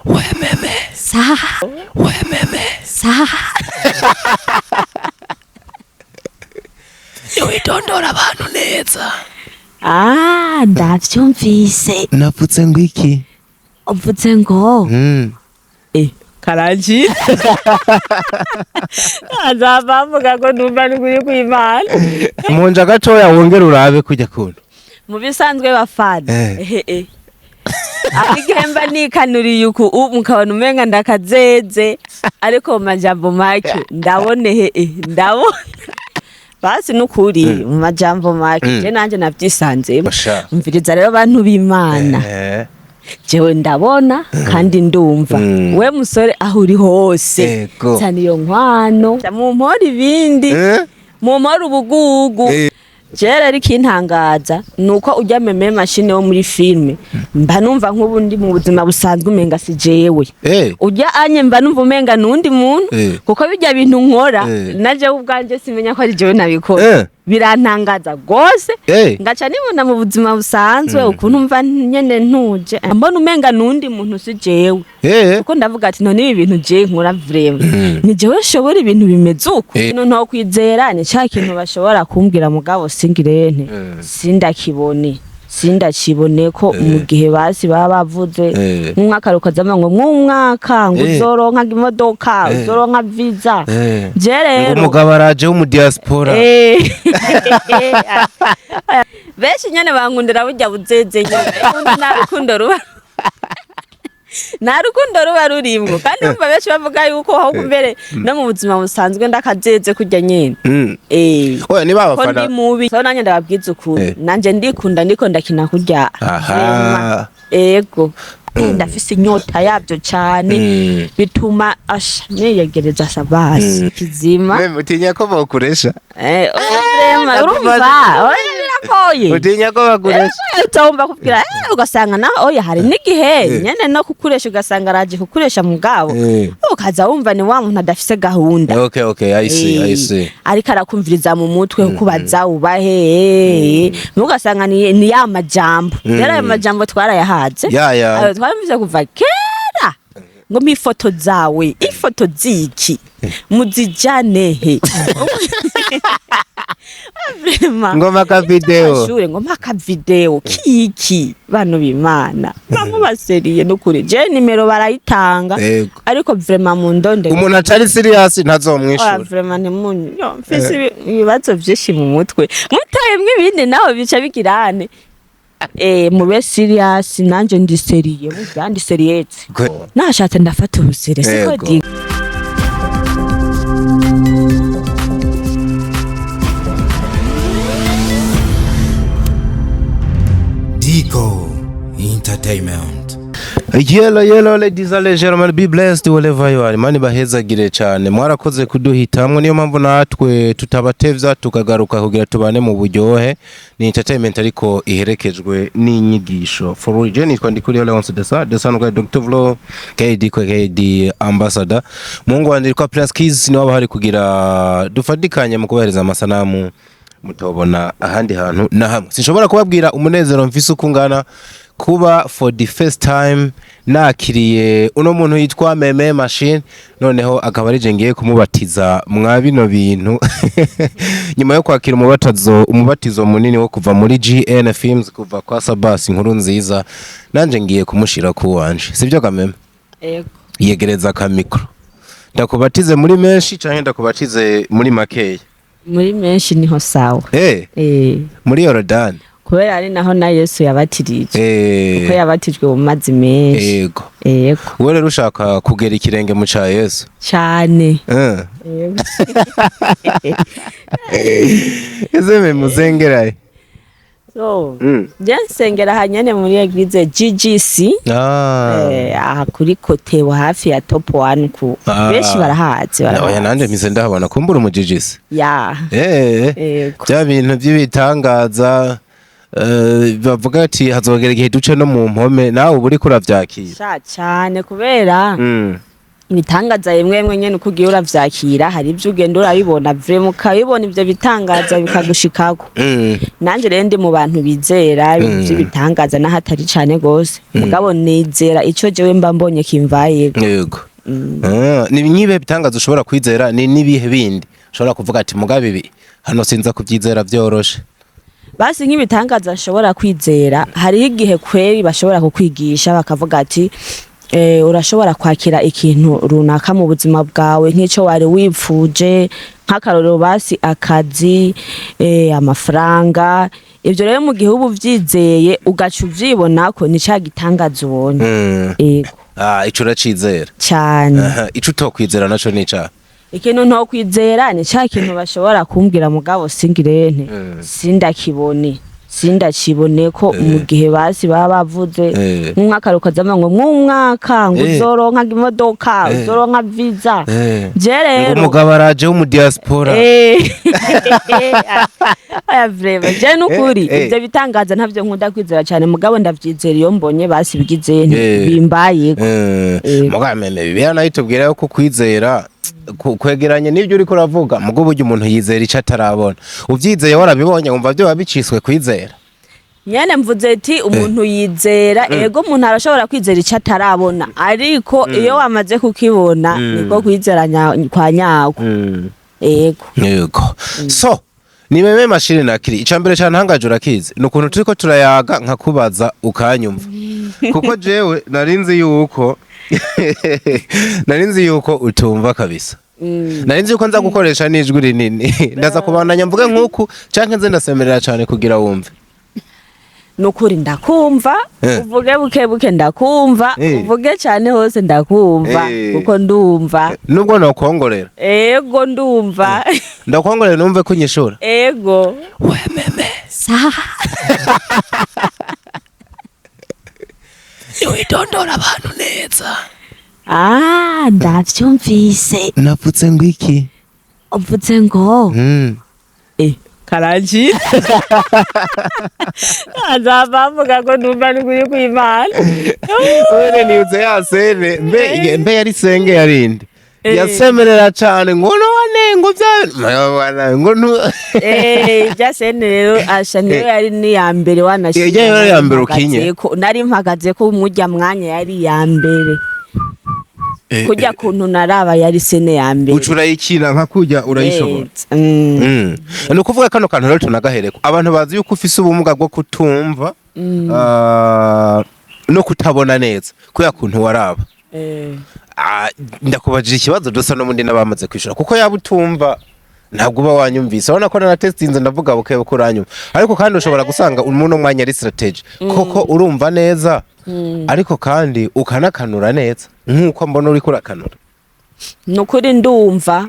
Wememe Sa. Wememe Sa. Ntiwitondora abantu neza. Ah, ndavyumvise. Navuze ngo iki? Uvuze ngo karangi azava avuga ko numva nukuri kw'Imana. Munja gatoya wongere urabe kujya kuntu. Mu bisanzwe bafana ehe igihe mba nikanuriye uku ubu mukabona umenga ndakazeze, ariko mu majambo make ndabona, ehe ndabona basi nukuri mu majambo make je nanje navyisanzemo. Basha. Umviriza rero bantu b'Imana, jewe ndabona kandi ndumva. We musore aho uri hose, zana iyo nkwano mumpora ibindi, mumpora ubugugu. Jewe rero ikintangaza nuko urya meme mashine wo muri filme mba numva nk'ubu ndi mu buzima busanzwe umenga si jewe. Urya anye mba numva umenga nundi muntu, kuko bijya bintu nkora na jewe ubwanje simenya ko ari jewe nabikora. Birantangaza gose. Ngaca nibona mu buzima busanzwe ukuntu mva nyene ntuje, mbona umenga nundi muntu si jewe. Kuko ndavuga ati none ibi bintu je nkora vraiment ni jewe nshobora ibintu bimeze uko? Ibintu ntokwizera ni ca kintu bashobora kumbwira mugabo singirente, sindakibone sindakibone ko mu gihe basi baba bavuze nk'umwaka rukazama ngo mw'umwaka ngo uzoronka imodoka, uzoronka visa. Je Ngo rero umugabo araje wo mu diaspora. Benshi nyene bankundira burya buzeze nyene. Ubundi nta rukundo ruba rurimwo, kandi umva benshi bavuga yuko ahubwo mbere no mu buzima busanzwe ndakazeze kurya nyene. Oya niba Ko abafana ndi mubi so nanjye ndababwiza ukuri, nanje ndikunda ndiko ndakina kurya. Aha. Ego ndafise inyota yabyo cane, bituma asha niyegereza sabasi kizima. Meme utinya ko bakuresha? Oya, urumva oya biragoye. Utinya ko bakuresha? Utawumva kubwira ugasanga naho oya hari n'igihe nyene no kukuresha ugasanga araje kukuresha mugabo ukaza wumva ni wa muntu adafise gahunda. Okay, I see, I see. Ariko arakumviriza mu mutwe kubaza ubahe, ugasanga ni ya majambo. Rero ayo majambo twarayahaze. Ya, ya. Ayo twarumvise kuva kera ngo mpa ifoto zawe, ifoto ziki muzijane he? Vraiment. Ngoma ka video. Amashure ngo mpa video kiki bantu b'Imana bamwe baseriye nukuri je nimero barayitanga. Ariko vraiment mu ndonde Umuntu atari serious oya ntazomwishura. Vraiment ntimunyu yo mfise ibibazo vyinshi mu mutwe mutayemwo ibindi naho bica bigirane. Mube serious, nanje ndi sérieux, burya ndi sérieux, nashatse ndafata ubusere siko. Di Digo Entertainment. Yellow, yellow, ladies and gentlemen, be blessed wherever you are. Imana ibahezagire cyane. Mwarakoze kuduhitamwo, niyo mpamvu natwe tutabatevya tukagaruka kugira tubane mu buryohe. Ni entertainment ariko iherekejwe n'inyigisho. For real, je nitwa Ndikuriyo Leonce Desa, Desa nuko Dr. Vlo, KD kwa KD Ambassador. Mungu wanje yitwa Prince Keys niwe hari kugira dufatikanye mu kubahereza amasanamu mutobona ahandi hantu na hamwe. Sinshobora kubabwira umunezero mfise uko ungana kuba for the first time nakiriye uno muntu yitwa Meme Machine, noneho akaba ari ngiye kumubatiza mwa bino bintu nyuma yo kwakira umubatizo munini wo kuva muri GN Films, kuva kwa Sabas inkuru nziza, nanje ngiye kumushira ku wanje, sibyo Kameme? Ego. Yegereza ka micro, ndakubatize muri menshi canke ndakubatize muri makeya? Muri menshi niho sawa. Muri Yorodani. Kubera ari naho na Yesu yabatirije, kuko yabatijwe mu mazi menshi. Yego. Wowe rero ushaka kugera ikirenge mu ca Yesu? Cyane. Yego. Ese mwe musengerahe? So je nsengera hanyene muri église GGC. Aha kuri kotewa hafi ya Top One ku benshi barahazi, Oya barahazi. nanje mpise ndahabona kumbura umujijisi. Ya. Yego. Bya bintu by'ibitangaza bavuga ati hazogera igihe duce no mu mpome, nawe uba uriko uravyakira. Sha cyane kubera Ibitangaza bimwe bimwe nyene uko ugiye uravyakira, hari ivyo ugenda urabibona vraiment, ukabibona ivyo bitangaza bikagushikako. Nanje rero ndi mu bantu bizera ibintu vy'ibitangaza, naho atari cane gose, mugabo nizera ico jewe mba mbonye kimvayeko. Yego. Ah, ni nyibe bitangaza ushobora kwizera, ni nibihe bindi ushobora kuvuga ati mugabe ibi hano sinza kubyizera vyoroshe? Basi nk'ibitangaza nshobora kwizera, hariho igihe kweri bashobora kukwigisha bakavuga ati urashobora kwakira ikintu runaka mu buzima bwawe nk'icyo wari wipfuje, nk'akarorero basi akazi, amafaranga. Ibyo rero mu gihe uba uvyizeye ugaca uvyibonako, ni ca gitangaza ubonye. Ego. Ah, ico uracizera? Cyane. Aha, ico utokwizera naco ni icahe? Ikintu ntokwizera ni ca kintu bashobora kumbwira mugabo singirente, sindakibone, sindakibone ko mu gihe basi baba bavuze nk'umwaka rukazama ngo mw'umwaka ngo uzoronka imodoka, uzoronka visa. Je Ngo rero umugabo araje wo mu diaspora. Aya vraiment je nukuri ivyo bitangaza ntavyo nkunda kwizera cyane, mugabo ndavyizera iyo mbonye basi bigize bimbayeko. Mugabo meme, Bibiliya nayo itubwira yuko kwizera kwegeranye n'ibyo uriko uravuga, mugo burya umuntu yizera ico atarabona. Uvyizeye warabibonye, wumva vyoba biciswe kwizera. Nyene mvuze ati umuntu yizera, ego, umuntu arashobora kwizera icyo atarabona, ariko iyo wamaze kukibona niko kwizera kwa nyako. Ego. Yego. So ni meme mashini nakiri, ica mbere cantangaje urakizi, ni ukuntu turiko turayaga nkakubaza ukanyumva, kuko jewe narinzi yuko utumva kabisa. Narinzi yuko nza gukoresha n'ijwi rinini, ndaza kubandanya mvuge nk'uku canke nze ndasemerera cane kugira wumve. Nukuri ndakumva. Uvuge buke buke ndakumva. Uvuge cyane hose ndakumva. Kuko ndumva. Nubwo nokongorera? Ego, ndumva. Ndakwongorera numve ko unyishura. Ego. We meme. Saha. Ntiwidondora abantu neza. Ah, ndavyumvise. Navutse ngo iki? Uvuze ngo karangi azava avuga ko numva nukuri kw'Imana. Wene nibutse ya scène, mbe yari senge yarinde yasemerera cane ngo none ngo bya ngo nu Bya scène rero asha niyo yari niya mbere wanashimye. Yari iya mbere ukinye. Nari mpagaze ko mujya mwanya yari iya mbere, kurya kuntu naraba yari scène ya mbere. Uca urayikina nka kurya urayishobora. Eh. Ni ukuvuga kano kantu rero tunagahereko, abantu bazi yuko ufise ubumuga bwo kutumva no kutabona neza kubera kuntu waraba. Ah, ndakubajije ikibazo dusa n'ubundi n'abamaze kwishura, kuko yaba utumva ntabwo uba wanyumvise. Urabona ko nanatestinze ndavuga buke buke uranyumva, ariko kandi ushobora gusanga uno mwanya ari strategy koko urumva neza, ariko kandi ukanakanura neza nk'uko mbona uriko urakanura. Nukuri ndumva.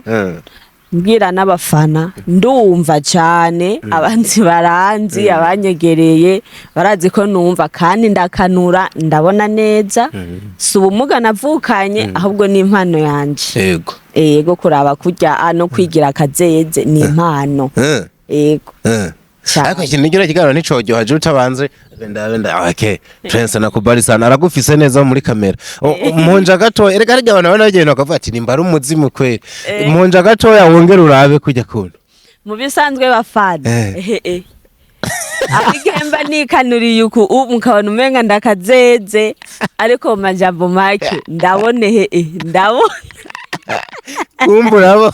Mbwira n'abafana, ndumva cyane. Abanzi baranzi, abanyegereye barazi ko numva kandi ndakanura, ndabona neza. Si ubumuga navukanye, ahubwo ni impano yanje. Yego, kuraba kurya no kwigira akazeze ni impano. Yego. Cyane. Ariko ikintu nigira kiganiro nticoryoha je utabanze benda benda. Okay, Prince nakubali sana, aragufise neza muri kamera. Mpunja gatoya, erega harya abantu babona bagenda bakavuga ati nimba ari umuzimu kweri. Mpunja gatoya wongere urabe kujya kuntu. Mu bisanzwe bafana, ehe, abigemba nikanuriye uku mukabona umenga ndakazeze, ariko mu majambo make ndabone, hehe, ndabona. Kumva urabona.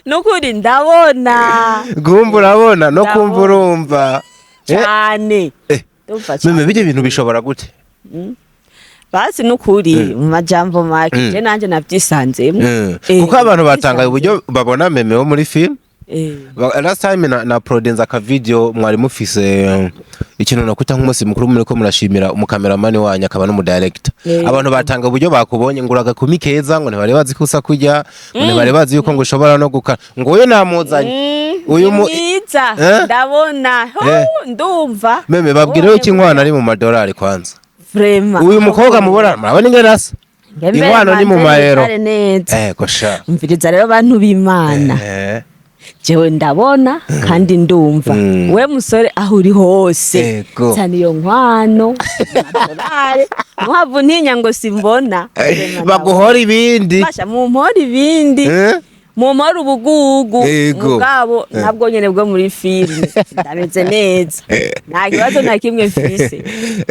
Nukuri ndabona. Kumva urabona no kumva Ndabona. urumva. Cyane. Ndumva cyane. Meme, bijya bintu bishobora gute? Basi nukuri mu majambo make je nanje navyisanzemo. Kuko abantu batangaye uburyo babona meme wo muri film. Last time na producer ka video mwari mufise ikintu nakwita nk'umunsi mukuru, muriko murashimira umukameramani wanyu akaba n'umudirector. Abantu batanga uburyo bakubonye ngo uragakumi keza, ngo ntibari bazi ko usa kurya, ngo ntibari bazi yuko ngo ushobora no guka, ngo uyu namuzanye uyu Ni mwiza. Ndabona. Oh, ndumva. Meme, babwire yuko inkwano ari mu madolari kwanza. Vraiment. Uyu mukobwa mubona, murabona ingene asa, inkwano ni mu mayero. Neza. Kosha. Umviriza rero bantu b'Imana. Jewe ndabona kandi ndumva. We musore, aho uri hose, zana iyo nkwano amadolari, ntuhave untinya ngo simbona. Baguhora ibindi. Basha, mumpora ibindi. Mumpora ubugugu. Mugabo ntabwo nyene bwo muri filime, ndameze neza, nta kibazo na kimwe mfise.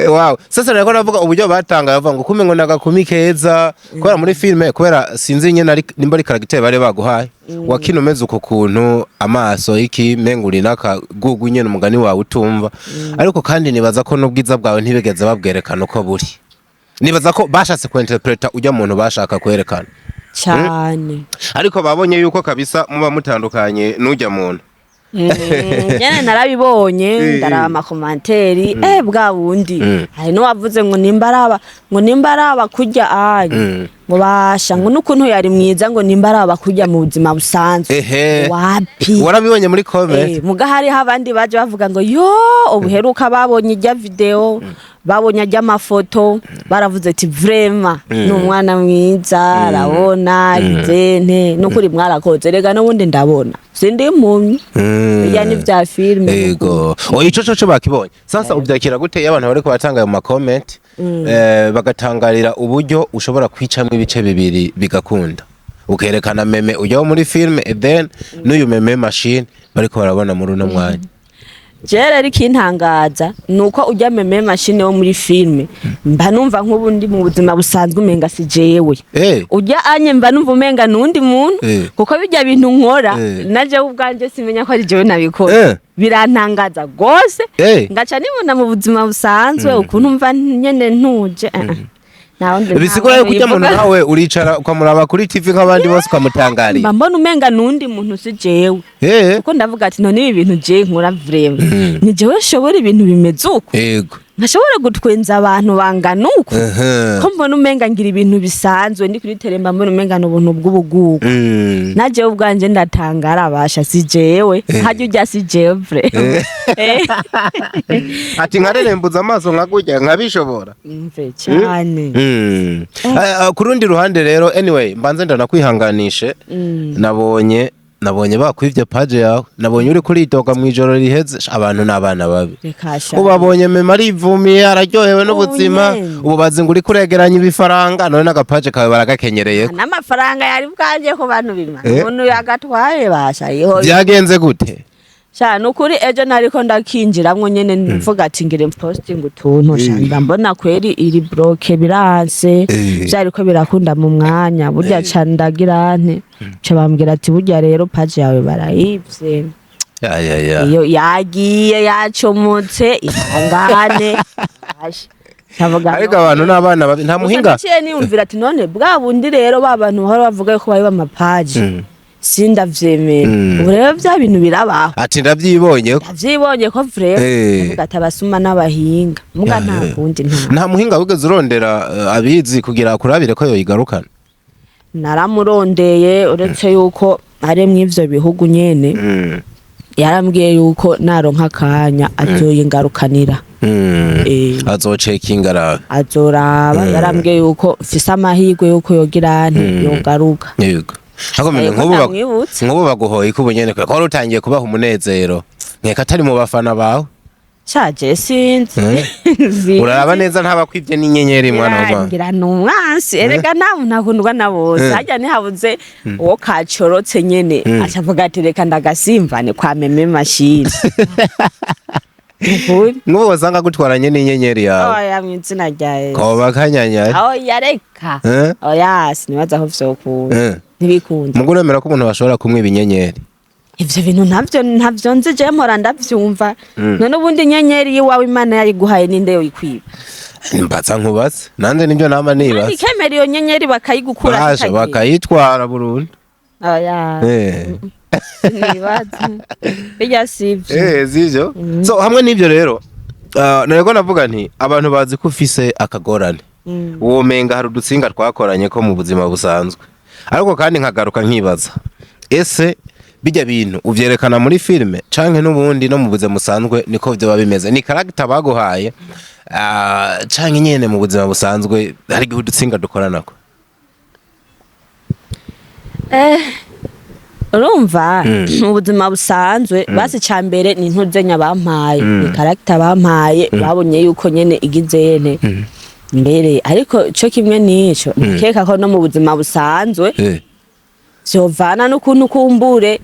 Wow, sasa nariko navuga uburyo batanga, bavuga ngo kume ngo nagakumi keza kubera muri filime, kubera sinzi nyene ari nimba ari caractère bari baguhaye wakina umeze uko kuntu, amaso iki menga uri n'akagugu nyene, umugani wawe utumva. Ariko kandi nibaza ko n'ubwiza bwawe ntibigeze babwerekana uko buri. Nibaza ko bashatse kuinterpreta ujya muntu bashaka kwerekana. Cyane. Ariko babonye yuko kabisa muba mutandukanye n'ujya muntu. Nyene narabibonye, ndaraba ama commentaires, bwa bundi hari n'uwavuze ngo nimba araba, ngo nimba araba kurya anye, ngo basha, ngo n'ukuntu yari mwiza, ngo nimba araba kurya mu buzima busanzwe. Wapi. Warabibonye muri comment? Muga hariho abandi baje bavuga ngo yo ubuheruka babonye ijya video, babonye ajya amafoto, baravuze ati vraiment ni umwana mwiza, arabona izente. Nukuri mwarakoze. Rega n'ubundi ndabona, sindi impumyi. Bijya ni vya filime. Ego, oya, ico coco bakibonye. Sasa ubyakira gute iyo abantu bariko batanga mu ma comment, bagatangarira uburyo ushobora kwicamwo ibice bibiri bigakunda, ukerekana meme ujyaho muri filme and then n'uyu meme machine bariko barabona muri uno mwanya? Jewe rero ikintangaza ni uko ujya meme machine wo muri filime, mba numva nk'ubu ndi mu buzima busanzwe umenga si jewe. Ujya anye mba numva umenga nundi muntu, kuko bijya bintu nkora na jewe ubwanje simenya ko ari jewe nabikora. Birantangaza gose. Ngaca nibona mu buzima busanzwe ukuntu mva nyene ntuje. Nta wundi Bisigura yuko ujya muntu bivuga. nawe uricara ukamuraba kuri TV nk'abandi bose, ukamutangarira? Mba mbona umenga nundi muntu, si jewe. Kuko ndavuga ati none ibi bintu jewe nkora vraiment, ni jewe nshobora ibintu bimeze uko? Nkashobora gutwenza abantu bangana uko? Ko mbona umenga ngira ibintu bisanzwe, ndi kuri télé mba mbona umenga ni ubuntu bw'ubugugu. Najewe ubwanje ndatangara, abasha si jewe, hajya ujya si jewe vraiment. Ati nkarerembuza amaso nkagurya nkabishobora. Mve cyane. Ku rundi ruhande rero, anyway, mbanze ndanakwihanganishe. Nabonye bakwivye page yawe, nabonye uri kuridoga mu ijoro riheze. Abantu n'abana babi. Reka sha. Ubabonye mema arivumiye, araryohewe n'ubuzima. Nyene. Ubu bazi ngo uri kuregeranya ibifaranga, none n'agapaje kawe baragakenyereyeko. N'amafaranga yari bwanje ku bantu bimana, umuntu yagatwaye basha iho. Byagenze gute? Sha, nukuri ejo nariko ndakinjiramwo nyene, mvuga ati ngire posting utuntu, sha, mba mbona kweri iri bloqué, biranse. Vyariko birakunda mu mwanya burya, ca ndagira nte, ca bambwira ati burya rero page yawe barayivye. Ya ya ya. Iyo yagiye yacomotse, ihangane. Asha, ndavuga Ariko abantu n'abana babi, nta gusa muhinga. Naciye niyumvira ati none bwa bundi rero ba bantu bahora bavuga ko bari bamapaji, sindavyemera. Ubu rero vya bintu birabaho. Ati ndavyibonye. Ndavyibonye ko vraiment ndavuga ati abasuma n'abahinga muga nta kundi, nta. Nta muhinga wigeze urondera, abizi kugira akurabire ko yoyigarukana? Naramurondeye, uretse yuko ari mw'ivyo bihugu nyene. Yarambwiye yuko naronka akanya azoyingarukanira. Azocekinga arabe. Azoraba. Yarambwiye yuko mfise amahirwe yuko yogira nte, yogaruka. Yego. Ariko meme Yego, nk'ubu ndamwibutse. Nk'ubu baguhoye ko ubu nyene ko wari utangiye kubaha umunezero, nkeka atari mu bafana bawe. Shaje, sinzi. Sinzi. Uraraba neza ntabakwivye n'inyenyeri, mwana wa mama. Ngira ni umwansi. Erega nta muntu akundwa na bose. Harya ntihabuze uwo kacorotse nyene, acavuga ati reka ndagasimvane kwa meme machine. Ukuri. Nk'ubu wasanga gutwaranye n'inyenyeri yawe. Oya, mw'izina rya Yesu. Koba kanyanya. Oya, reka. Oya, sinibaza aho vyokunda. Ntibikunda. Mugo uremera ko umuntu bashobora kumwiba inyenyeri? Ivyo bintu ntavyo nzi, je mpora ndavyumva. None ubundi inyenyeri y'iwawe Imana yayiguhaye, ninde yoyikwiba? Mbaza nkubaze, nanje nibyo nama nibaza. Ikemera iyo nyenyeri bakayigukura Basha kikagira. Bakayitwara burundu. Oya, sinibaza, bijya sivyo. Sivyo. So hamwe n'ivyo rero, nariko navuga nti abantu bazi ko ufise akagorane, womenga hari udutsinga twakoranye ko mu buzima busanzwe. Ariko kandi nkagaruka nkibaza, ese bijya bintu uvyerekana muri filime canke n'ubundi no mu buzima busanzwe niko vyoba bimeze? Ni caractère baguhaye, canke nyene mu buzima busanzwe hari igihe udutsinga dukoranako? Urumva, mu buzima busanzwe, basi ca mbere ni ntuzenya bampaye, ni caractère bampaye, babonye yuko nyene igizene mbere. Ariko co kimwe n'ico, nkeka ko no mu buzima busanzwe vyovana n'ukuntu kumbure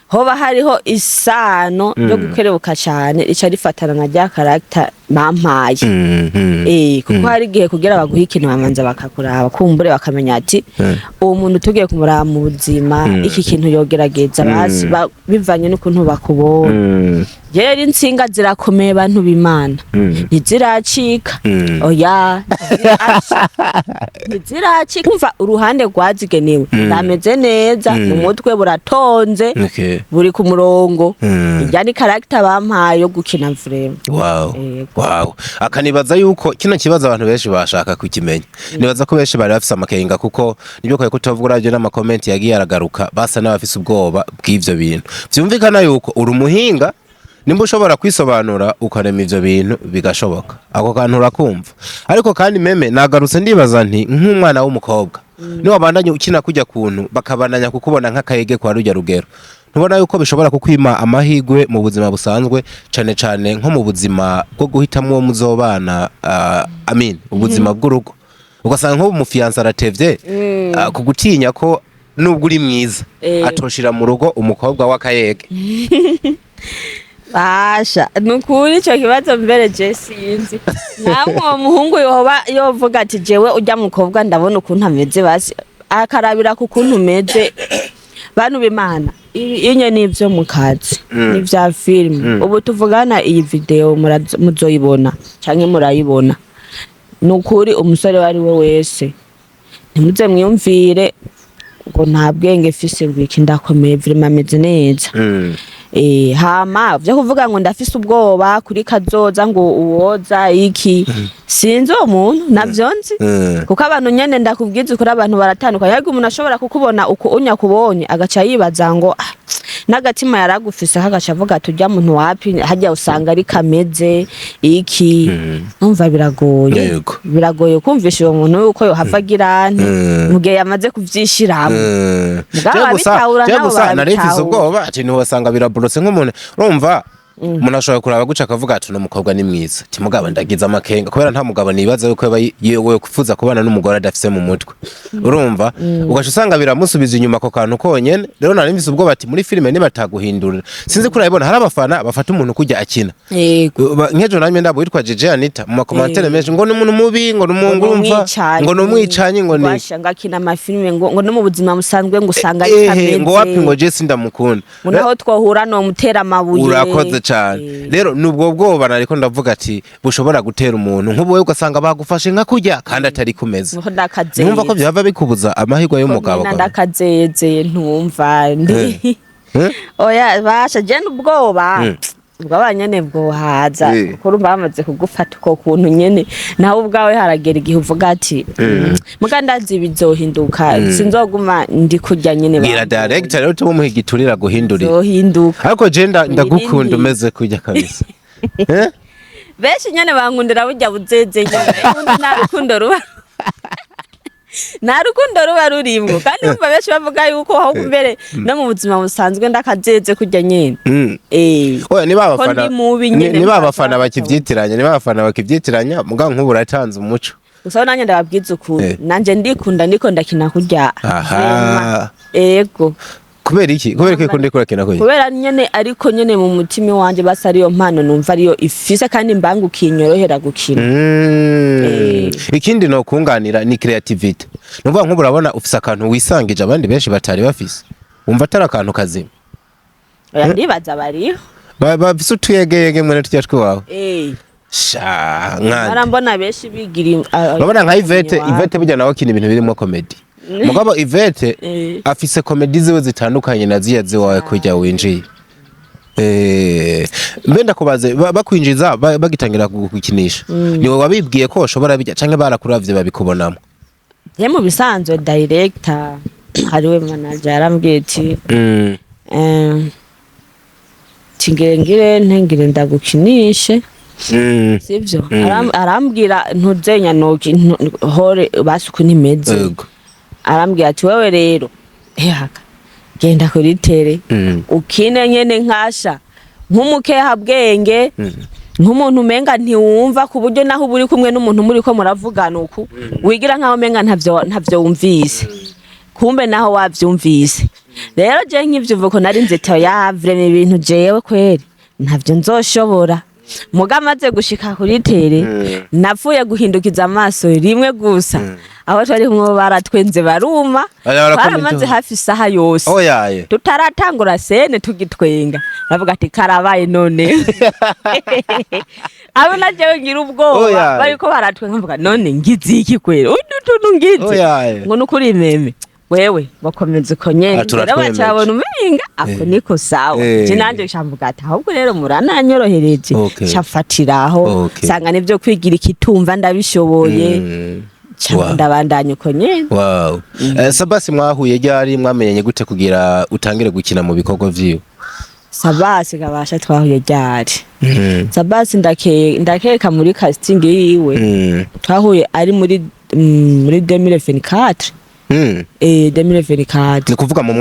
hoba hariho isano ryo gukerebuka cane, rica rifatana na rya caractère bampaye. Kuko hari igihe kugira baguhe ikintu bamanza bakakuraba, kumbure bakamenya ati uwo muntu tugiye kumuraba mu buzima, iki kintu yogerageza, basi bivanye n'ukuntu bakubonye. Rero intsinga zirakomeye, bantu b'Imana, ntiziracika. Oya, ntiziracika. Umva, uruhande rwazigenewe ndameze neza mu mutwe, buratonze, buri ku murongo. Irya ni caractère bampaye yo gukina vraiment. Yego. Wow, akanibaza yuko kino kibazo abantu benshi bashaka kukimenya. Nibaza ko benshi bari bafise amakenga, kuko nibyo kwaye kutavuga, uravye n'ama comments yagiye aragaruka, basa n'abafise ubwoba bw'ivyo bintu. Vyumvikana yuko uri umuhinga, nimba ushobora kwisobanura ukarema ivyo bintu bigashoboka, ako kantu urakumva. Ariko kandi meme nagarutse ndibaza nti nk'umwana w'umukobwa niwabandanya ukina kujya kuntu bakabandanya kukubona nk'akayege kwa rujya rugero, ntubona yuko bishobora kukwima amahigwe mu buzima busanzwe, cane cane nko mu buzima bwo guhitamwo uwo muzobana, amin ubuzima bw'urugo, ugasanga nk'ubu umu fiancé aratevye kugutinya ko nubwo uri mwiza atoshira mu rugo umukobwa w'akayege? Basha, nukuri ico kibazo mbere je sinzi namwe. Uwo muhungu yoba yovuga ati jewe urya mukobwa ndabona ukuntu ameze, basi akarabira ku kuntu umeze. Bantu b'Imana, ibi inye nivyo mu kazi, ni vya filime. Ubu tuvugana iyi video muzoyibona canke murayibona. Nukuri umusore uwo ari we wese, ntimuze mwiyumvire ngo nta bwenge fise bwiki, ndakomeye vraiment, ameze neza. Hama vyo kuvuga ngo ndafise ubwoba kuri kazoza, ngo uwoza iki, sinzi uwo muntu, navyo nzi. Kuko abantu nyene, ndakubwiza ukuri, abantu baratandukanye. Ariko umuntu ashobora kukubona uko unya kubonye, agaca yibaza ngo ah, n'agatima yaragufise, agaca avuga ati urya muntu wapi, harya usanga ari kameze iki. Numva biragoye. Biragoye kumvisha uwo muntu yuko yohava agira nte mu gihe yamaze kuvyishiramwo. Mugabo Je gusa ababitahura je nabo gusa nari mfise barabitahura. ubwoba ati ntiwasanga biraborotse nk'umuntu. Urumva, umuntu ashobora kuraba guca akavuga ati uno mukobwa ni mwiza, ati mugabo ndagize amakenga, kubera nta mugabo nibaza yuko yaba yewe kufuza kubana n'umugore adafise mu mutwe. Urumva, ugaca usanga biramusubiza inyuma ako kantu konyene. Rero nari mfise ubwoba ati muri filime nibataguhindurira, sinzi ko urabibona, hari abafana bafata umuntu kujya akina. Nk'ejo namye ndabo witwa Jeje Anita, mu ma commentaires menshi ngo ni umuntu mubi, ngo ni umuntu, urumva, ngo ni umwicanyi, ngo ni Basha, ngo akina amafilime, ngo no mu buzima busanzwe ngo usanga ari ehe kameze. Ngo wapi, ngo je sindamukunda. Ngo naho twohura no mutera amabuye. Urakoze cane. Rero nubwo bwoba nariko ndavuga ati bushobora gutera umuntu nk'ubu wewe, ugasanga bagufashe nka kurya kandi atari kumeze. Ngo ndakazeze. Numva ko byava bikubuza amahirwe y'umugabo. Ko ndakazeze, ntumva ndi Eh? Oya basha, je ubwoba ubwoba nyene bwohaza, kuko urumva bamaze kugufata uko kuntu nyene, nawe ubwawe haragera igihe uvuga ati muga ndazi bizohinduka, sinzoguma ndi kurya nyene. Bwira director rero tumuhe igiturira guhindurira. Bizohinduka. Ariko je ndagukunda Irindi. umeze kurya kabisa. Eh? Benshi nyene bankundira burya buzeze nyene. Ubundi nta rukundo ruba rurimwo. Kandi urumva benshi bavuga yuko ahubwo mbere no mu buzima busanzwe ndakazeze kurya nyene. Oya, niba Ko abafana ndi mubi nyene, niba abafana ntashaka. bakivyitiranya, niba abafana bakivyitiranya, muga nk'ubu uratanze umuco. Gusa nanjye ndababwiza ukuri, nanjye ndikunda, ndiko ndakina kurya. Aha. Ego. Kubera iki? Kubera iki ukunda kurakina kurya? Kubera nyene, ariko nyene mu mutima wanje basi ariyo mpano numva ariyo ifise, kandi mbangukiye, inyorohera gukina. Ikindi no kunganira ni creativity. Nuvuga nk'ubu urabona ufise akantu wisangije abandi benshi batari bafise. Wumva atari akantu kazima? Oya, ndibaza bariho. Bafise utuyegeyege mwene tujya twiwawe. Sha nkande. Barambona benshi bigira Urabona nka Yvette, iwabo. Yvette burya nawe akina ibintu birimo comedy. Mugabo Yvette afise comedy ziwe zitandukanye na ziya ziwawe kujya winjiye. Mbe ndakubaze, bakwinjiza bagitangira gukinisha, niwe wabibwiye ko ushobora bijya canke barakuravye babikubonamo? Je mu bisanzwe director ariwe manager yarambwiye ati tingire ngire ntengire ndagukinishe, sivyo? Arambwira ntuzenya noki hore basi ukuntu imeze. Arambwira ati wewe rero ehaka Genda kuri terrain, ukine nyene nkasha nk'umukeha bwenge, nk'umuntu umenga ntiwumva, ku buryo naho uba uri kumwe n'umuntu muri ko muravugana uku, wigira nkaho umenga ntavyo wumvise, kumbe naho wavyumvise. Rero je nkivyumva ko nari nzito ya vraiment, ibintu jewe kweri ntavyo nzoshobora. Muga amaze gushika kuri terrain, napfuye guhindukiza amaso rimwe gusa, aho twari kumwe baratwenze baruma. Bari barakomeza. Twaramaze hafi isaha yose Oyaye. tutaratangura scène tugitwenga, bavuga ati karabaye. None abo najewe ngira ubwoba. Oyaye. Bariko baratwenga, mvuga none ngize iki kwera, utu tuntu ngize? Oyaye. Ngo nukuri meme wewe bakomeza uko nyene. Ah, Rero turatwemeje. bacabona umenga ako niko sawa. Je nanje nshamvuga ati ahubwo rero murananyorohereje, ncafatiraho, nsanga nivyo kwigira ikitumva ndabishoboye, nca ndabandanya uko nyene. Wow. Sabasi mwahuye ryari? Mwamenyanye gute kugira utangire gukina mu bikorwa vyiwe? Sabasi kabasha twahuye ryari? Sabasi ndakeka muri casting yiwe. Twahuye ari muri 2024. 2024. Ni kuvuga mu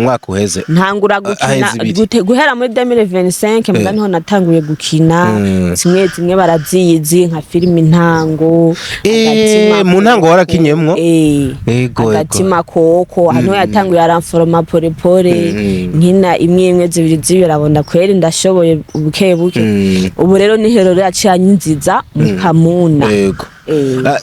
mwaka uheze? Ntangura gukina Aheze ibiri. Guhera muri 2025 mbwa niho natanguye gukina. Zimwe zimwe barazizi, nka filime Intango. Agatima Mu Ntango warakinyemwo? Eh. Ego. Agatima koko hano yatanguye aramforoma pole pole, nkina imwe imwe, zibiri zibiri, abona kweri ndashoboye buke buke. Ubu rero ni hero yaciye anyinziza mu Kamuna. Ah,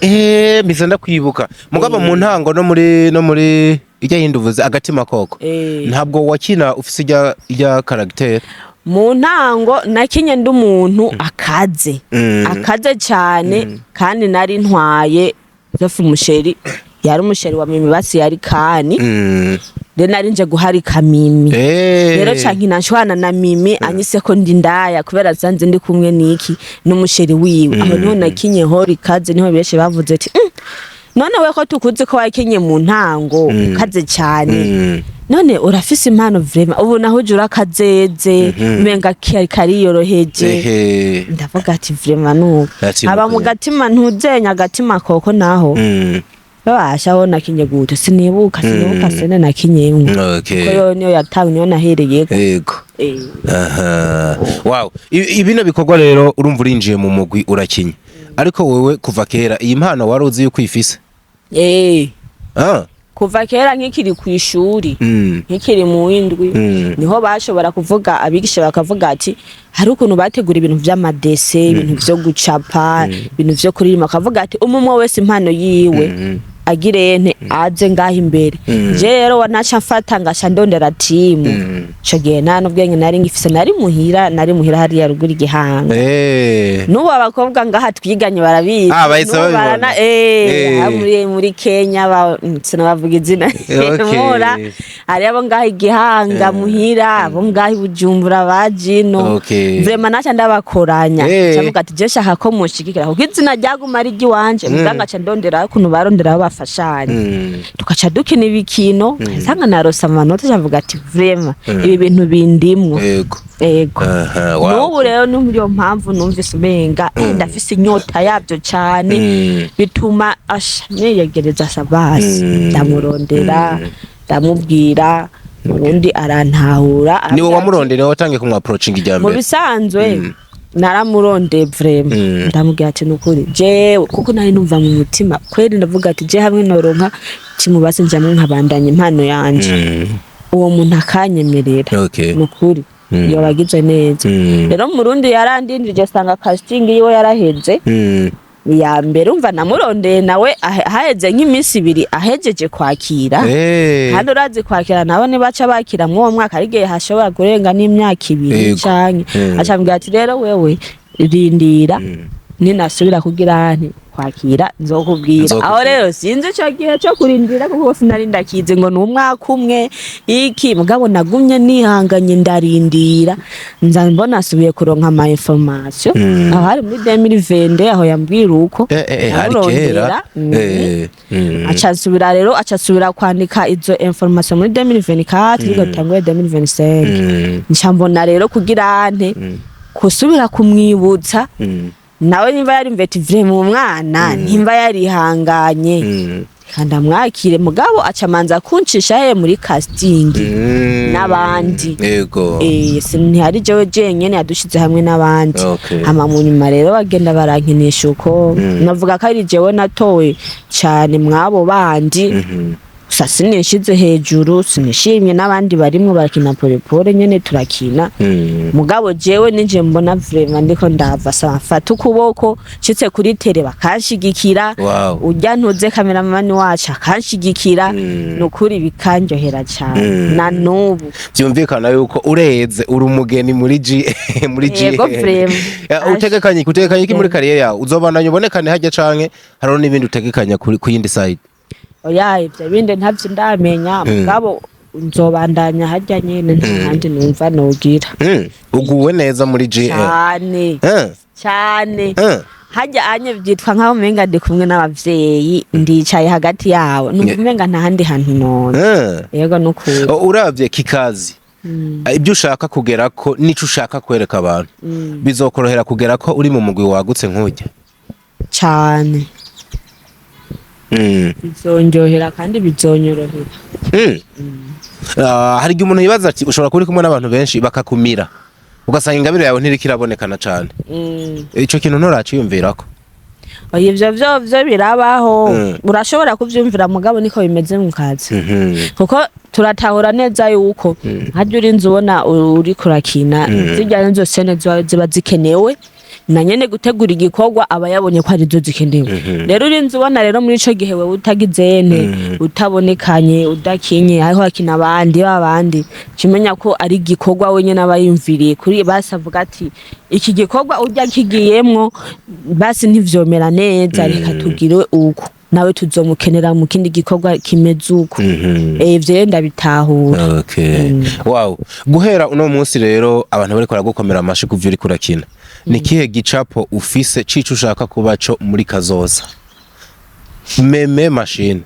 mbise ndakwibuka mugabo mu Ntango no muri ijya yindi uvuze, Agatima koko, ntabwo wakina ufise ijya caractère? Mu Ntango nakinye ndi umuntu akaze, akaze cyane, kandi nari ntwaye Zofu umuchéri, yari umuchéri wa Mimi, basi yari kani. Rero nari nje guharika Mimi. Rero canke nashwana na Mimi, anyise ko ndi ndaya kubera sanze ndi kumwe niki n'umuchéri wiwe. Aho niho nakinye hori kaze, niho benshi bavuze ati: None we ko tukuzi ko wakinye mu Ntango kaze cyane, none urafise impano vraiment, ubu naho uje urakazeze, umenga kariyoroheje." Ndavuga ati vraiment nuko Ati aba mu nuko. Gatima ntuzenya Agatima koko naho babasha aho nakinye gute, sinibuka scène nakinyemwo, kuko yo niyo yatawe, niyo nahereyeko. Aha. Wow. Ibino bikorwa rero, urumva urinjiye mu mugwi urakinye. Ariko wewe kuva kera iyi mpano wari uzi yuko uyifise? Eh. Kuva kera nkikiri ku ishuri, nkikiri mu windwi, niho bashobora kuvuga, abigisha bakavuga ati hari ukuntu bategura ibintu vy'amadessins, ibintu vyo gucapa, ibintu vyo kuririmba, bakavuga ati umwe umwe wese impano yiwe agirente aze ngaho imbere. Je rero wanaca mfata ngaca ndondera timu. Ico gihe nta n'ubwenge nari ngifise, nari muhira hariya ruguru Igihanga. N'ubu abakobwa ngaha twiganye barabizi. Ah, bahise N'ubu babibona. Muri Kenya sinabavuga izina. Mura hari abo ngaha Igihanga muhira, abo ngaha i Bujumbura bajino. Vraiment naca ndabakoranya, ndavuga ati je nshaka ko munshigikira kuko izina ryaguma ari iry'iwanje, muga ngaca ndondera ukuntu barondera aho bafashanya, tugaca dukina ibikino, nsanga narose amanota, ndavuga ati vraiment ibi bintu bindimwo. Ego. Aha, wow. N'ubu rero ni muri iyo mpamvu numvise umenga ndafise inyota yabyo cyane, bituma asha niyegereza Sabasi, ndamurondera, ndamubwira, ubundi arantahura. Niwe wamurondeye? Niwe watangiye kumwa approaching ijya Mu mbere? bisanzwe naramurondeye vraiment, ndamubwira ati nukuri jewe, kuko nari numva mu mutima kweri, ndavuga ati je hamwe noronka kimubase njamwe nkabandanya impano yanje, uwo muntu akanyemerera, nukuri yobagize neza. Rero Murundi yarandindirije, asanga casting yiwe yaraheze ya mbere. Umva, namurondeye nawe haheze nk'iminsi 2 ahejeje kwakira. Kandi urazi kwakira nabo ntibaca bakira mw'uwo mwaka, ari igihe hashobora kurenga n'imyaka 2 canke. Acambwira ati rero wewe rindira, ninasubira kugira nti kwakira nzokubwira. Nzokubwira. Aho rero sinzi ico gihe co kurindira, kuko sinari ndakizi ngo ni umwaka umwe iki, mugabo nagumye nihanganye ndarindira, nza mbona asubiye kuronka ama information. Aho hari muri 2020 aho yambwira uko. Hari kera. Namurondera, aca nsubira rero, aca asubira kwandika izo information muri 2024, ariko tanguye 2025. Nca mbona rero kugira nte kusubira kumwibutsa, nawe nimba yari mveti vraiment umwana nimba yarihanganye. Kandi amwakire, mugabo acamanza kuncisha he muri casting n'abandi. Ntihari jewe jenyene, yadushize hamwe n'abandi. Hama mu nyuma rero bagenda barankinisha uko. Navuga ko ari jewe natowe cane mwabo bandi. Gusa sinishize hejuru, sinishimye, n'abandi barimwo barakina polepole nyene, turakina. Mugabo jewe nije mbona vraiment ndiko ndava saba mfata ukuboko, nshitse kuri terrain bakanshigikira. Urya ntuze cameraman wacu akanshigikira. Nukuri bikanryohera cane. Na nubu. Vyumvikana yuko ureze uri umugeni muri G, muri G. Yego, vraiment. Ya, utegekanye iki muri carrière yawe? Uzobandanya ubonekane hajya canke hariho n'ibindi utegekanya kuri ku yindi side? Oya, ivyo bindi ntavyo ndamenya, mugabo nzobandanya harya nyene, nta handi numva nogira. Uguwe neza muri G? Cane cane. Harya anye vyitwa nkaho umenga ndi kumwe n'abavyeyi, ndicaye hagati yabo, numva umenga nta handi hantu none. Yego, nukuri. Uravye kikazi, ibyo ushaka kugerako nico ushaka kwereka abantu, bizokorohera kugerako uri mu mugwi wagutse nk'ujya? Cane. Bizonryohera kandi bizonyorohera. Ah, hari igihe umuntu yibaza ati ushobora kuba uri kumwe n'abantu benshi bakakumira, ugasanga ingabire yawe ntiriko irabonekana cane. Ico kintu nturaciyumvirako? Oya, ivyo vyo birabaho. Urashobora kuvyumvira, mugabo niko bimeze mu kazi, kuko turatahura neza yuko harya urinze ubona uriko urakina zirya nizo scène ziba zikenewe, na nyene gutegura igikorwa aba yabonye ko arizo zikenewe. Rero urinze ubona rero muri ico gihe wewe utagizene, utabonekanye, udakinye, hariho hakina abandi babandi, cimenya ko ari igikorwa wenyene aba yumviriye kuri basi, avuga ati iki gikorwa urya kigiyemwo basi ntivyomera neza, reka tugire uko, nawe tuzomukenera mu kindi gikorwa kimeze uko. Ivyo rero ndabitahura. Okay. Wow. Guhera uno munsi rero abantu bariko baragukomera amashi kuvyo uriko urakina. Ni kihe gicapo ufise cico ushaka kuba co muri kazoza? Meme Machine,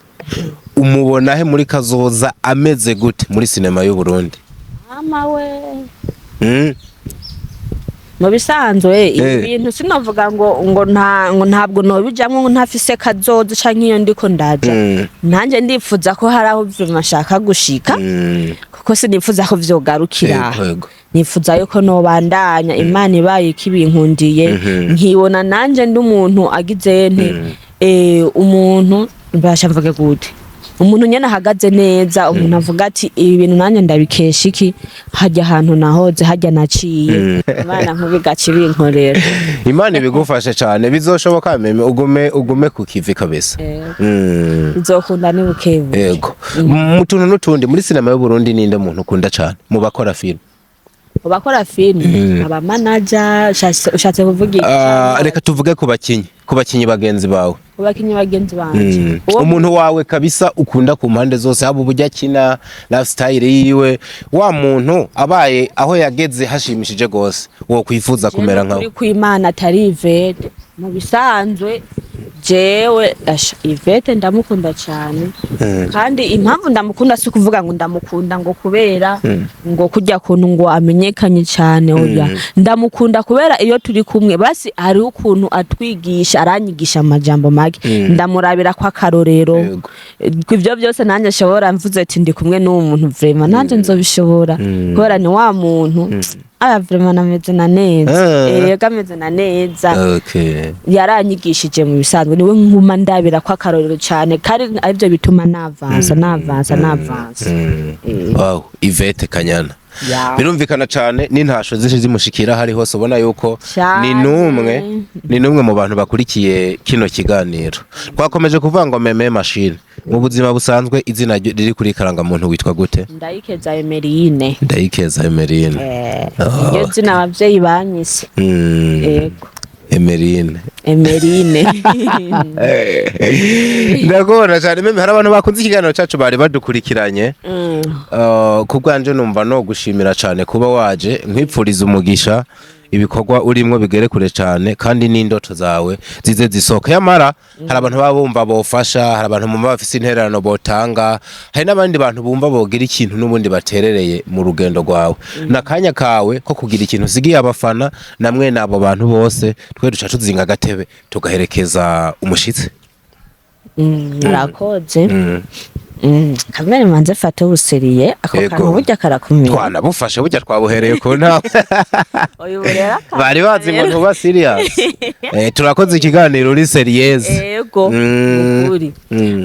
umubona he muri kazoza, ameze gute muri sinema y'u Burundi? Mama we! Mu bisanzwe ibi bintu sinavuga ngo ntabwo nobijamwo ngo ntafise kazoza canke iyo ndiko ndaja. Nanjye ndifuza ko hari aho vyuma nshaka gushika, kuko sinifuza ko vyogarukira aho. Nifuza yuko nobandanya, Imana ibaye ikibinkundiye, nkibona nanje ndi umuntu agize nte, umuntu mbasha mvuge gute, umuntu nyene ahagaze neza, umuntu avuga ati ibi bintu nanjye ndabikesha iki, hajya ahantu nahoze, hajya naciye. Imana nkubigaca ibinkorera. Imana ibigufashe cane, bizoshoboka meme, ugume ku kivi kabisa. Bizokunda ni bukebuke. Yego. Mu tuntu n'utundi, muri sinema y'u Burundi ninde muntu ukunda cane mu bakora film? Mu bakora filime, abamanaja, ushatse kuvuga iki? Ah, reka tuvuge ku bakinyi bagenzi bawe. Ku bakinyi bagenzi banje? Umuntu wawe kabisa ukunda ku mpande zose, haba uburyo akina, lifestyle yiwe, wa muntu abaye aho yageze hashimishije gose, wo kwifuza kumera nkawe. Kuri kw'Imana atari Ivete, mu bisanzwe jewe asha Ivete ndamukunda cyane. Kandi impamvu ndamukunda si ukuvuga ngo ndamukunda ngo kubera ngo kujya kuntu ngo amenyekanye cyane, oya. Ndamukunda kubera iyo turi kumwe basi hariho ukuntu atwigisha, aranyigisha amajambo make, ndamurabira ko akarorero. Ibyo byose nanjye nshobora mvuze ati ndi kumwe n'uwo muntu, vraiment nanjye nzobishobora, kubera ni wa muntu aya vraiment ameze na neza. Yego, ameze na neza. Yaranyigishije mu bisanzwe, niwe nkuma ndabira ko akarorero cyane, kandi aribyo bituma navansa, navansa, navansa. Wow, Yvette Kanyana. Ya. Birumvikana cane n'intasho zishe zimushikira hari hose, ubona yuko Cane. ni numwe mu bantu bakurikiye kino kiganiro. Twakomeje kuvuga ngo Meme Machine, mu buzima busanzwe izina riri kuri karangamuntu witwa gute? Ndayikeza Emerine. Ndayikeza Emerine. Iryo zina abavyeyi banyise. Yego. Emerine. Emerine. Ndakubona cyane meme, hari abantu bakunze ikiganiro cyacu bari badukurikiranye. Ku bwanje numva no gushimira cyane kuba waje, nkwipfuriza umugisha, ibikorwa urimwo bigere kure cyane kandi n'indoto zawe zize zisohoka. Yamara hari abantu baba bumva bofasha, hari abantu bumva bafise intererano botanga, hari n'abandi bantu bumva bogira ikintu n'ubundi baterereye mu rugendo rwawe. N'akanya kawe ko kugira ikintu usigiye abafana namwe n'abo bantu bose, twe duca tuzinga agatebe tugaherekeza umushitsi. Murakoze. Kamere manze fate ubu sérieux ako Yego. kantu burya karakumira. Twanabufashe burya, twabuhereye ku ntama. Uyu rero Bari bazi ngo ntuba serious. Turakoze ikiganiro uri sérieuse. Ego, ukuri.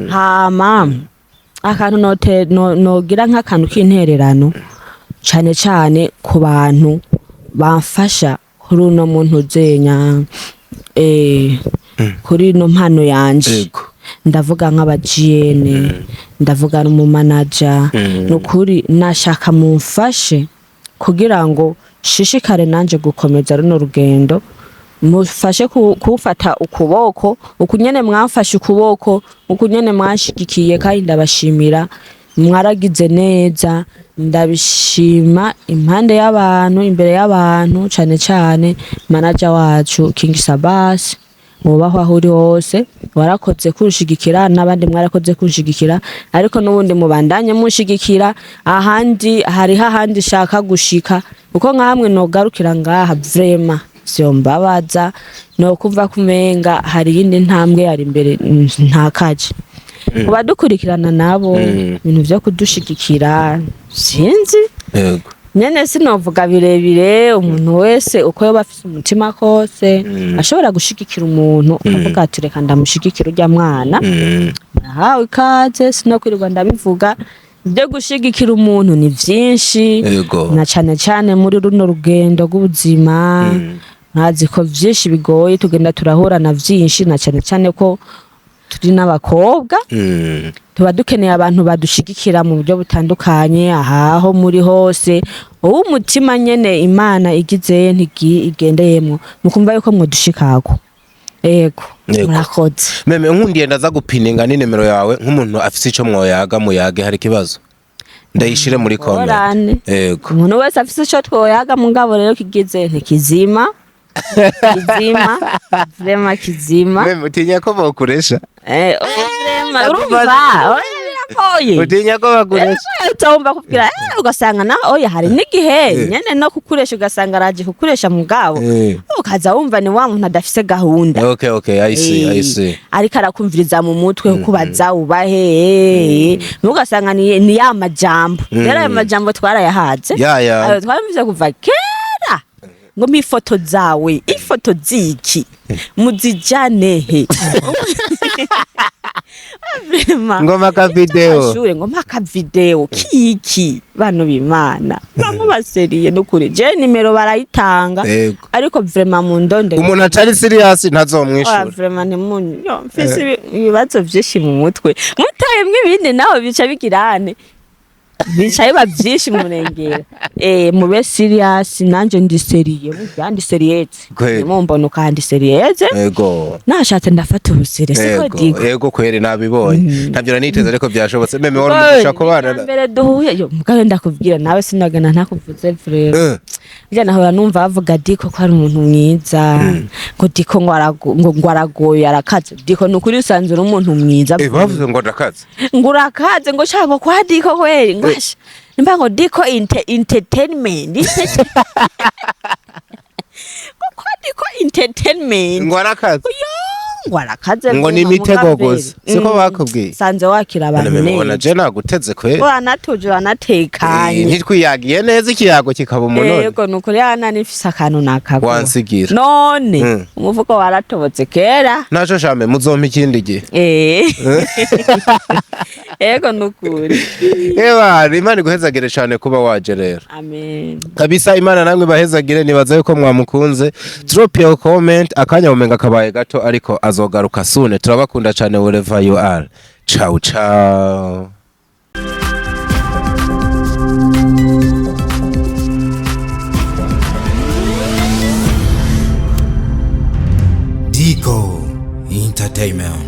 Hama akantu note nogira nk'akantu k'intererano cane cane ku bantu bamfasha kuri uno muntu uzenya, kuri ino mpano yanje. Ndavuga nk'abajiyene, ndavuga n'umumanaja. Nukuri nashaka mumfashe kugira ngo shishikare nanje gukomeza runo rugendo, mufashe kufata ukuboko ukunyene mwamfashe ukuboko, ukunyene mwanshigikiye, kandi ndabashimira, mwaragize neza, ndabishima impande y'abantu, imbere y'abantu, cane cane manager wacu King Sabas, wubahwa aho uri hose, warakoze kunshigikira, n'abandi mwarakoze kunshigikira, ariko n'ubundi mubandanye munshigikira. Ahandi hariho ahandi shaka gushika, kuko nkamwe nogarukira ngaha vraiment vyombabaza, no kumva kumenga hari iyindi ntambwe yari imbere ntakaje. Kubadukurikirana nabo, ibintu vyo kudushigikira sinzi. Nyene sinovuga birebire, umuntu wese uko yoba afise umutima kose ashobora gushigikira umuntu, ukavuga ati reka ndamushigikira urya mwana, murahawe ikaze. Sinokwirirwa ndabivuga, ibyo gushigikira umuntu ni vyinshi, na cane cane muri runo rugendo rw'ubuzima, ntazi ko vyinshi bigoye, tugenda turahura na vyinshi, na cane cane ko turi n'abakobwa, tuba dukeneye abantu badushigikira mu buryo butandukanye. Ahaho muri hose, uwo umutima nyene Imana igize igendeyemwo, mukumva yuko mwodushikako. Ego. Murakoze. Meme, nkundiye ndaza gupininga n'inimero yawe, nk'umuntu afise ico mwoyaga muyage, hari ikibazo ndayishire muri comment. Ngorane. Umuntu wese afise ico twoyaga, mugabo rero kigize ntikizima, kizima vraiment, kizima. Meme, utinya ko bokuresha? Oya, vraiment urumva, oya, biragoye. Utinya ko bakuresha? Utawumva kubwira, ugasanga na oya, hari n'igihe nyene no kukuresha ugasanga araje kukuresha, mugabo ukaza wumva ni wa muntu adafise gahunda. Okay, I see, I see. Ariko arakumviriza mu mutwe kubaza ubahe, ugasanga ni ya majambo rero, ayo majambo twarayahaze. Ya, ya. Ayo twarabivuze kuva kera, ngo mpa ifoto zawe, ifoto ziki, muzijane he? Vraiment. Ngoma ka video. Amashure, ngo mpa ka video kiki? Bano b'Imana bamwe ba sérieux nukuri, je nimero barayitanga. Ariko vraiment mu ndonde. Umuntu atari serious Oya, ntazomwishura. Vraiment ntimunyu yo, mfise ibibazo vyinshi mu mutwe, mutayemwo ibindi nawe bica bigirane, bica biba vyinshi murengera. Mube serious, nanje ndi sérieux, burya ndi sérieuse. Nimumbona ukandi sérieuse. Nashatse ndafata ubu sérieux, siko? Digo. Yego kweri, nabibonye, ntabyo naniteze ariko byashobotse. Meme, wari umugisha kubana Mbere duhuye yo, mugabo ndakubwira nawe sinagana ntakuvuze vraiment. Burya nahora numva bavuga Diko ko ari umuntu mwiza, ngo Diko ngo aragoye, arakaze. Diko ni ukuri usanzwe uri umuntu mwiza. Bavuze ngo ndakaze? Ngo urakaze, ngo shaka ngo kwa Diko kweri, ngo asha nimba ngo Diko entertainment, ngo kwa Diko Entertainment. Ngo arakaze? Yo, ngo arakaze. Ngo ni vuba, imitego mugabo gusa, siko bakubwiye? Sanze wakira abantu None mubona neza. je naguteze kweri. Uranatuje, uranatekanye. Ntitwiyagiye neza, ikiyago kikaba umunoni. Yego, nukuri yana nifise akantu nakagura. Wansigira. None umufuko waratobotse kera. Naco shame, muzompa ikindi gihe. Yego, nukuri. Ewa, Imana iguhezagire cane kuba waje rero. Amen. Kabisa, Imana namwe bahezagire. Nibaza yuko mwamukunze. Drop your comment. Akanya umenga kabaye gato, ariko azogaruka soon. Turabakunda cane wherever you are. Ciao ciao. Dico Entertainment.